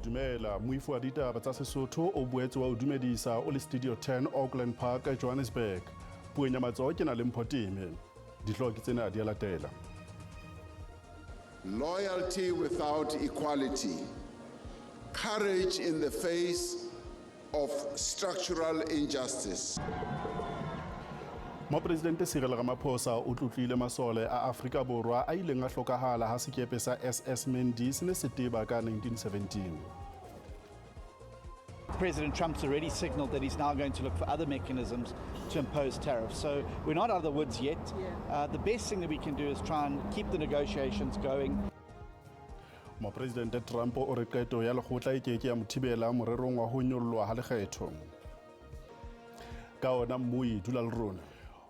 Dumela. Moifo wa ditaba tsa Sesotho o boetse wa o dumedisa o le Studio 10, Auckland Park, Johannesburg. Puong ya matsoho ke na le Mpho Teme. Dihlooho ke tsena di a latela. Loyalty without equality, courage in the face of structural injustice. Mopresidente Cyril Ramaphosa o tlotlile masole a Afrika Borwa a ileng a hlokahala ha sekepe sa SS Mendi se ne se teba ka 1917. President Trump's already signaled that he's now going to look for other mechanisms to impose tariffs. So we're not out of the woods yet. The best thing that we can do is try and keep the negotiations going. Mopresidente Trump o re qeto ya lekgotla e ke ke ya mo thibela morerong wa ho nyollwa ha lekgetho. Ka ona mmui dula le rona.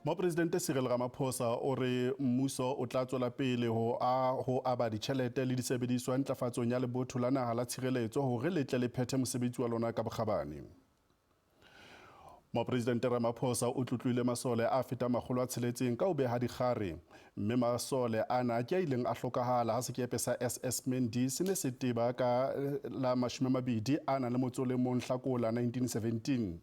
Mopresidente Cyril Ramaphosa o re mmuso o tla tswela pele ho aba ditjhelete le disebediswa ntlafatsong ya lebotho la naha la tshireletso hore le tle le phethe mosebetsi wa lona ka bokgabane. Mopresidente Ramaphosa o tlotlile masole a fetang 600 ka ho beha dikgare, mme masole ana ke a ileng a hlokahala ha sekepe sa SS Mendi se ne se teba ka la 21 Hlakola 1917.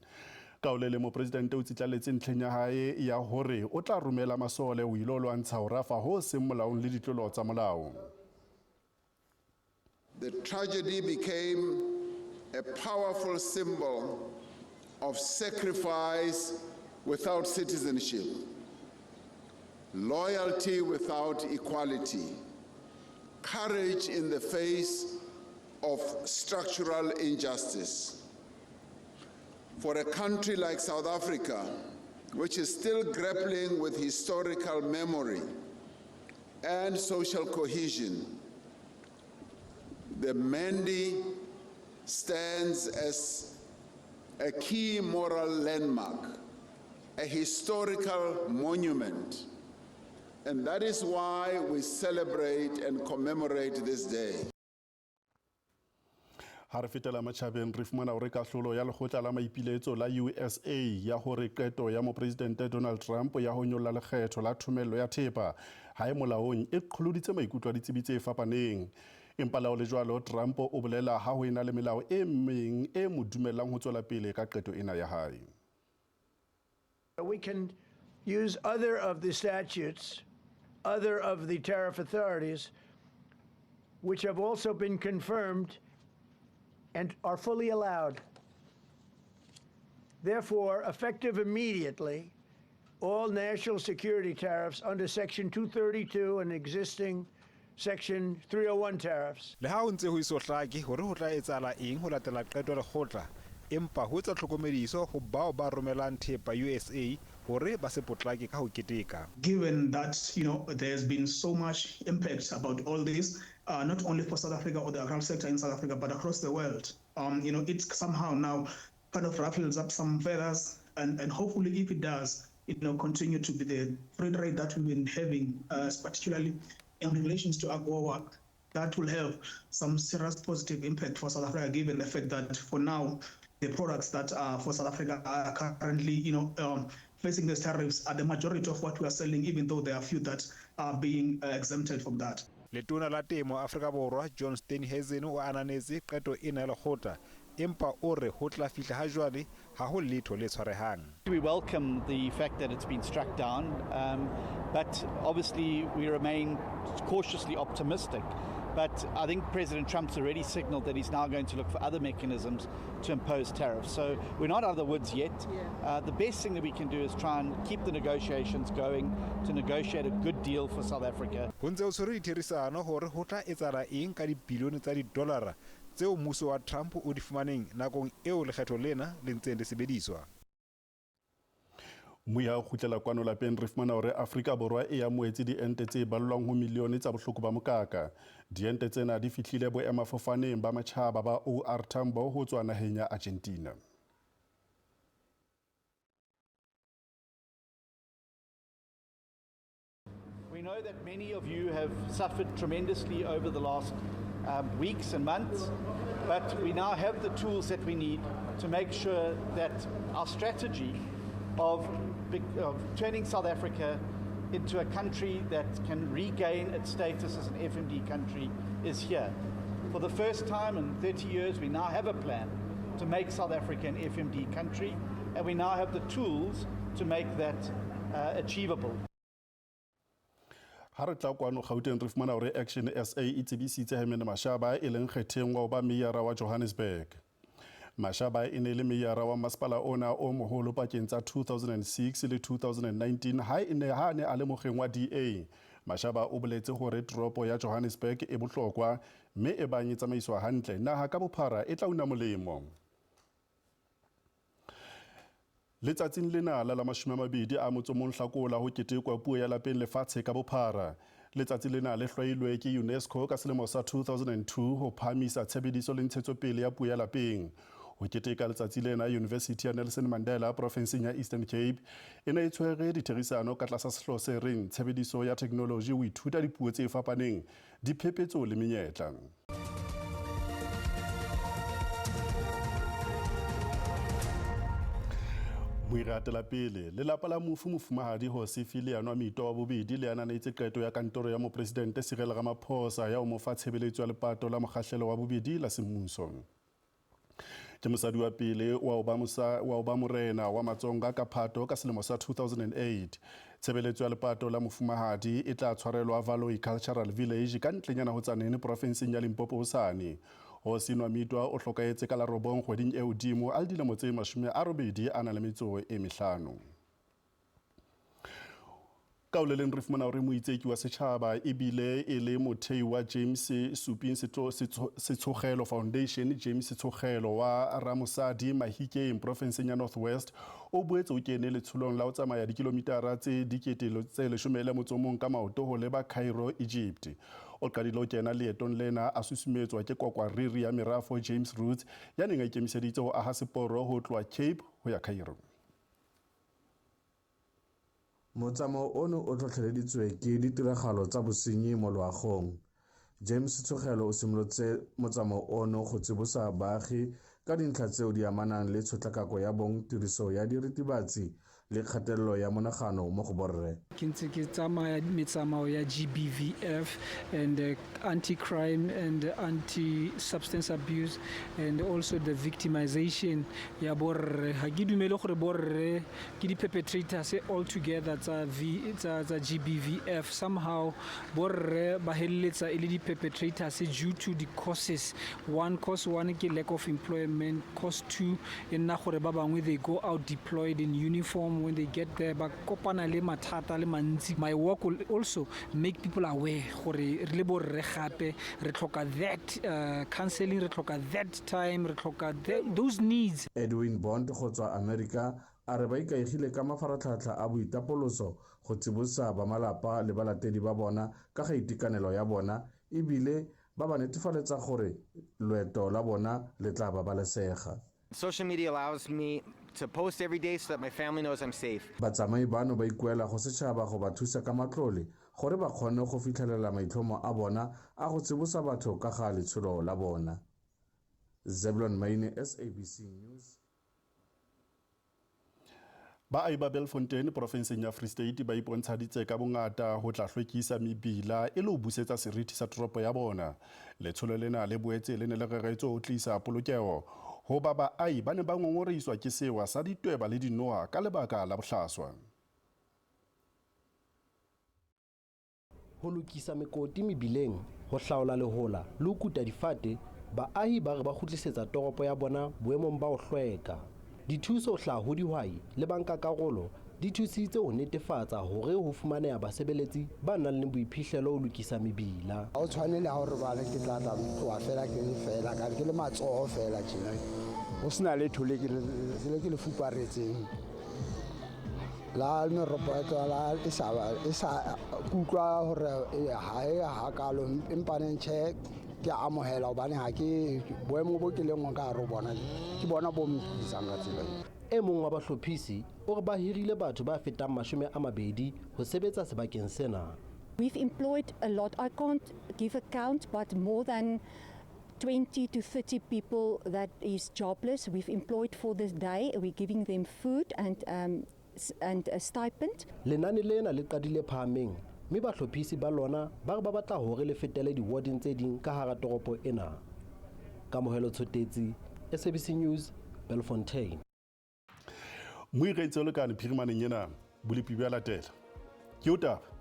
Ka ho le leng, mopresidente o tsitlaletse ntlheng ya hae ya hore o tla romela masole ho ilo lwantsha ho rafa ho seng molaong le ditlolo tsa molao. The tragedy became a powerful symbol of sacrifice without citizenship, loyalty without equality, courage in the face of structural injustice. For a country like South Africa, which is still grappling with historical memory and social cohesion, the Mendi stands as a key moral landmark, a historical monument. And that is why we celebrate and commemorate this day. Ha re fetela matjhabeng, re fumana hore kahlolo ya lekgotla la maipiletso la USA ya hore qeto ya mopresidente Donald Trump ya ho nyolla lekgetho la thomello ya thepa ha e molaong e qholoditse maikutlo a ditsebi tse fapaneng. Empa le ha ho le jwalo, Trump o bolela ha ho ena le melao e meng e mo dumellang ho tswela pele ka qeto ena ya hae. We can use other of the statutes, other of the tariff authorities, which have also been confirmed and are fully allowed. Therefore, effective immediately, all national security tariffs under Section 232 and existing Section 301 tariffs. Le ha ho ntse ho iso hlake hore ho tla etsahala eng ho latela qeto ya lekgotla, empa ho etsa tlhokomediso ho bao ba romelang thepa USA hore ba se potlake ka ho keteka. Given that there's been so much impact about all this, not only for South Africa or the agricultural sector in South Africa, but across the world, it somehow now kind of ruffles up some feathers, and hopefully if it does, continue to be the free trade that we've been having, particularly in relations to AGOA, that will have some serious positive impact for South Africa, given the fact that for now, the products that are for South Africa are currently facing these tariffs are the majority of what we are selling, even though there are few that are being exempted from that. Letona la Temo Afrika Borwa John Steenhuisen o ananetse qeto ena ya lekgotla, empa o re ho tla fihla ha jwale ha ho letho le tshwarehang. We welcome the fact that it's been struck down, but obviously we remain cautiously optimistic. But I think President Trump's already signaled that he's now going to look for other mechanisms to impose tariffs. So we're not out of the woods yet. The best thing that we can do is try and keep the negotiations going to negotiate a good deal for South Africa. Ho ntse ho tshwerwe ditherisano hore ho tla etsahala eng ka dibilione tsa didolara tseo mmuso wa Trump o di fumaneng nakong eo lekgetho lena le ntseng le sebediswa. Mmui ha o kgutlela kwano lapeng, re fumana hore Afrika Borwa e amohetse diente tse ballwang ho milione tsa bohloko ba mokaka. Diente tsena di fihlile boemafofaneng ba matjhaba ba OR Tambo ho tswa naheng ya Argentina. We know that many of you have suffered tremendously over the last weeks and months, but we now have the tools that we need to make sure that our strategy of turning South Africa into a country that can regain its status as an FMD country is here. For the first time in 30 years, we now have a plan to make South Africa an FMD country, and we now have the tools to make that achievable. Ha re tla kwano Gauteng re fumana hore Action SA e tsebisitse Herman Mashaba e leng kgetheng wa ho ba meyara wa Johannesburg. Mashaba e ne le meyara wa masepala ona o moholo pakeng tsa 2006 le 2019 ha e ne ha ne a le mokgeng wa DA. Mashaba o boletse hore toropo ya Johannesburg e bohlokwa mme e bang e tsamaiswa hantle naha ka bophara e tla una molemo. Letsatsing lena la la 21 Hlakola ho ketekwa puo ya lapeng lefatshe ka bophara. Letsatsi lena le hlwailwe ke UNESCO ka selemo sa 2002 ho phahamisa tshebediso le ntshetsopele ya puo ya lapeng. Ho keteka letsatsi lena, University ya Nelson Mandela profenseng ya Eastern Cape e ne e tshwere ditherisano ka tlasa sehlooho se reng tshebediso ya theknoloji ho ithuta dipuo tse fapaneng, diphephetso le menyetla. Moiratela pele, lelapa la mofu mofumahadi Hosi Leano Mito wa bobedi le ananetse qeto ya kantoro ya mopresidente Cyril Ramaphosa ya ho mo fa tshebeletso ya lepato la mokgahlelo wa bobedi la semmuso. Ke mosadi wa pele wa ho ba morena wa Matsonga ka Phato ka selemo sa 2008. Tshebeletso ya lepato la mofumahadi e tla tshwarelwa Valoyi Cultural Village ka ntlenyana ho Tzaneen profenseng ya Limpopo hosane. Hosi Nwamitwa o hlokahetse ka la 9 kgweding e hodimo a le dilemo tse 85. Ka ho le leng re fumana hore moitseki wa setjhaba ebile e le mothei wa James Suping Setshogelo Foundation, James Setshogelo wa Ramosadi Mahikeng profenseng ya North West o boetse o kene letsholong la ho tsamaya dikilomitara tse 11 ka maoto ho leba Cairo, Egypt. O qadile ho kena leetong lena a susumetswa ke kokwariri ya merafo James Roots ya neng a ikemiseditse ho aha seporo ho tloha Cape ho ya Cairo. Motsamao ono o tlhotlheleditswe ke ditiragalo tsa bosenyi mo loagong. James Setshogelo o simolotse motsamao ono go tsibosa baagi ka dintlha tseo di amanang le tshotlakako ya bong, tiriso ya diritibatsi le kgatelelo ya monagano mo go borre. Ke ntse ke tsamaya metsamao ya GBVF and anti-crime and anti-substance abuse and also the victimization ya borre. Ha ke dumele gore borre ke di-perpetrators all together tsa GBVF. Somehow borre ba heleletsa e le di-perpetrators due to the causes. One cause one ke lack of employment, cause two e nna gore ba bangwe they go out deployed in uniform. When they get there, ba kopana le mathata le mantsi. My work will also make people aware gore re le borre gape re tlhoka that counseling, re tlhoka that time, re tlhoka those needs. Edwin Bond go tswa America a re ba ikaegile ka mafaratlhatlha a boitapoloso go tsibosa ba malapa le balatedi ba bona ka ga itekanelo ya bona ebile ba ba netefaletsa gore loeto la bona le tla babalesega. Social media allows me to post every day so that my family knows I'm safe. Batsamai bano ba ikuela go setšhaba go ba thusa ka matlole gore ba kgone go fitlhelela maitlhomo a bona a go tsibosa batho ka ga letsholo la bona. Zeblon Maine, SABC News. Baahi ba Belfontein profenseng ya Free State ba ipontshaditse ka bongata ho tla hlwekisa mebila e le ho busetsa seriti sa toropo ya bona. Letsholo lena le boetse le ne le reretswe ho tlisa polokeho ho ba baahi ba ne ba ngongorehiswa ke sewa sa ditweba le dinoha ka lebaka la bohlaswa. Ho lokisa mekoti mebileng, ho hlaola lehola le ho kuta difate, baahi ba re ba kgutlisetsa toropo ya bona boemong ba ho hlweka. Dithuso ho hlaha ho dihwai le bankakarolo di thusitse ho netefatsa hore ho fumaneha basebeletsi ba nang le boiphihlelo ho lokisa mebila. Ha o tshwane le ha o robala ke tla tla tloha fela ke le fela ka ke le matsoho fela tjena. Ho sena letho le ke le fuparetseng. La meropo ya tswala e sa kutlwa hore ha e hakalo empa neng tjhe ke amohela hobane ha ke boemo bo ke leng ka hare ho bona ke bona bo mpidisang ka tsela eo. E mong wa bahlophisi o re ba hirile batho ba fetang 20 ho sebetsa sebakeng sena. We've employed a lot. I can't give a count, but more than 20 to 30 people that is jobless. We've employed for this day. We're giving them food and a stipend. Lenane lena le qadile phahameng mme bahlophisi ba lona ba re ba batla hore le fetele diwardeng tse ding ka hara toropo ena. Kamohelo Tshotetsi, SABC News, Belfontein. Moikgaitse o lekane phirimaneng ena, bolepi bja latela. Ke o taba.